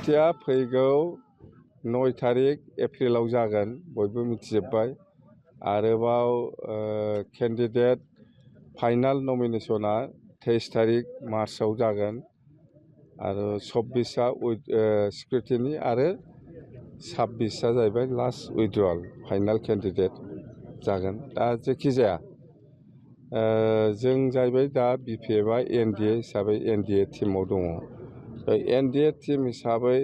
भटिया फैगौ 9 तारिख एप्रिलाव जागोन बयबो मिथिजोब्बाय। आरोबाव केन्डिडेट फाइनाल नमिनेसना 23 तारिख मार्चआव जागोन आरो 24आ स्क्रुटिनि आरो 26आ जाहैबाय लास्ट उइड्रल फाइनाल केन्डिडेट जागोन। दा जेखिजाया जों जाहैबाय दा बिपिएफआ एनडिए हिसाबै एनडिए टिमाव दङ। एनडिए टिम हिसाबै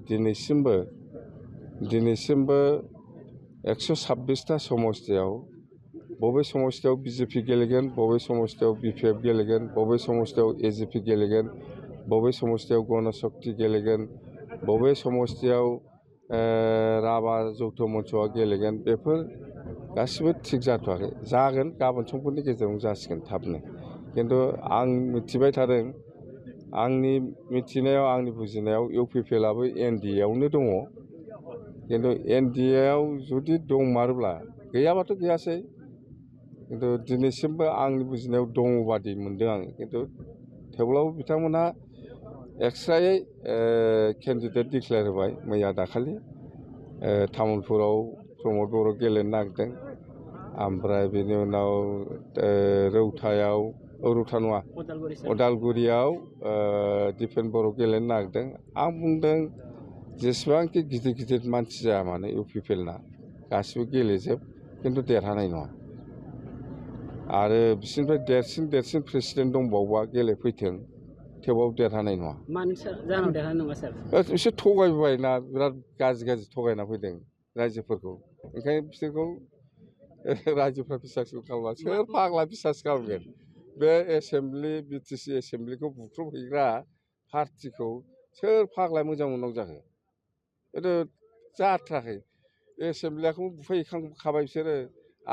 दिनैसिमबो 126टा समस्तियाव बबे समस्तियाव बिजेपि गेलेगोन, बबे समस्तियाव बिपिएफ गेलेगोन, बबे समस्तियाव एजिपि गेलेगोन, बबे समस्तियाव गणशक्ति गेलेगोन, बबे समस्तियाव राभा जौथ मन्चआ गेलेगोन, बेफोर गासिबो थिग जाथ'वाखै। जागोन, गाबोन समफोरनि गेजेरावनो जासिगोन थाबनो। खिन्थु आं मिथिबाय थादों, आंनि मिथिनायाव आंनि बुजिनायाव इउपिपिएलआबो एनडिएआवनो दङ। खिन्थु एनडिएआव जुदि दंमारोब्ला, गैयाबाथ' गैयासै, खिन्थु दिनैसिमबो आंनि बुजिनायाव दङ बादि मोनदों आङो। खिन्थु थेवब्लाबो बिथांमोनहा एक्सट्रायै केन्डिडेट डिक्लेयार होबाय मैया दाखालि। तामुलपुराव प्रमद बर' गेलेनो नागिरदों, ओमफ्राय बेनि उनाव रौतायाव रौता नङा उदालगुरियाव दिपेन बर' गेलेनो नागिरदों। आं बुंदों जेसेबांखि गिदिर गिदिर मानसि जाया मानो इउपिपिएलना गासिबो गेलेजोब, खिन्थु देरहानाय नङा। आरो बिसोरनिफ्राय देरसिन प्रेसिडेन्ट दंबावोबा गेलेफैथों, थेवबाबो देरहानाय नङा। मानि जाहोनाव देरहानाय नङा सार? बिसोर थगायबायना, बिराद गाज्रि थगायना फैदों रायजोफोरखौ। ओंखायनो बिसोरखौ रायजोफ्रा बिसास खालामा। सोर फाग्ला बिसास खालामगोन? बे एसेमब्लि बिटिसि एसेमब्लिखौ बुख्रुबहैग्रा पार्टिखौ सोर फाग्लाया मोजां मोननांगौ जाखो? खिन्थु जाथाराखै। एसेमब्लिखौ बुफायखांखाबाय बिसोरो,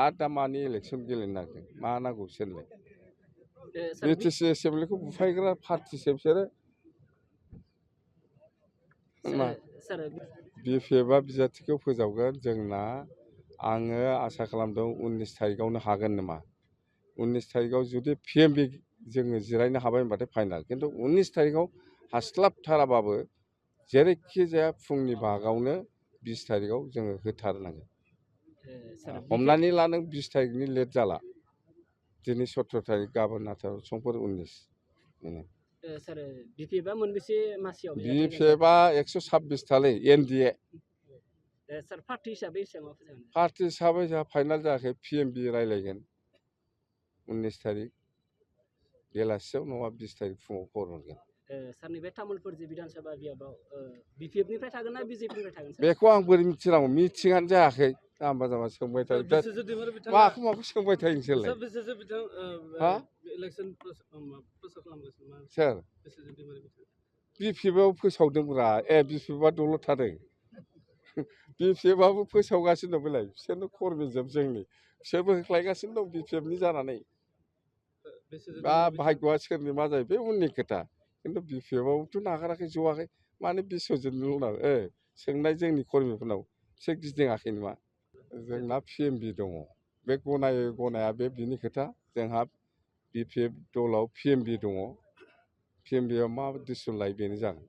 आरो दा मानि इलेक्सन गेलेनो नागिरदों? मा नांगौ बिसोरलाय? बिटिसि एसेमब्लिखौ बुफायग्रा पार्टिसो बिसोरो। बिपिएफआ बिजाथिखौ फोजावगोन जोंना। आङो आसा खालामदों 19 तारिखआवनो हागोन नामा। 19 तारिखआव जुदि पिएमबि जोङो जिरायनो हाबाय होनबाथाय फाइनाल। खिन्थु 19 तारिखआव हास्लाबथाराबाबो जेरैखि जाया फुंनि भागआवनो 20 तारिखआव जोङो होथारनांगोन। हमनानै ला नों 20 तारिखनि लेट जाला, दिनै 17 तारिख, गाबोन 18, समफोर 19। सार बिपिएफआ मोनबेसे मासियाव? बिपिएफआ 126 थालै एनडिए। सार पार्टि हिसाबै बेसेबां? पार्टि हिसाबै जोंहा फाइनाल जायाखै। पिएमबि रायलायगोन 19 तारिख बेलासियाव, नङा 20 तारिख फुङाव खबर हरगोन। सारनि बे तामुलपुर जि बिधान सभा बियाबाव बिपिएफनिफ्राय थागोन ना बिजेपिनिफ्राय थागोन? बेखौ आं बोरै मिथिनांगौ? मिथिङानो जायाखै। जाम्बा जाम्बा सोंबाय थायो। माखौ सोंबाय थायो नोंसोरलाय? सोर? बिपिएफआव फोसावदोंब्रा। बिपिएफआ दलद थादों। बिपिएफआबो फोसावगासिनो दं। बेलाय बिसोरनो खर्मिजोब जोंनि, बिसोरबो होख्लायगासिनो दं बिपिएफनि जानानै। दा भाग्यआ सोरनि मा जायो बे उननि खोथा। खिन्थु बिपिएफआवथ' नागाराखै, जवाखै। मानो बिस्वजितल' नाव सोंनाय जोंनि कर्मिफोरनाव, बिसोर गिदिङाखै नामा? जोंना पिएमबि दङ। बे गनाया बे बिनि खोथा। जोंहा बिपिएफ दलाव पिएमबि दङ। पिएमबिआव मा डिसिसन लायो बेनो जागोन।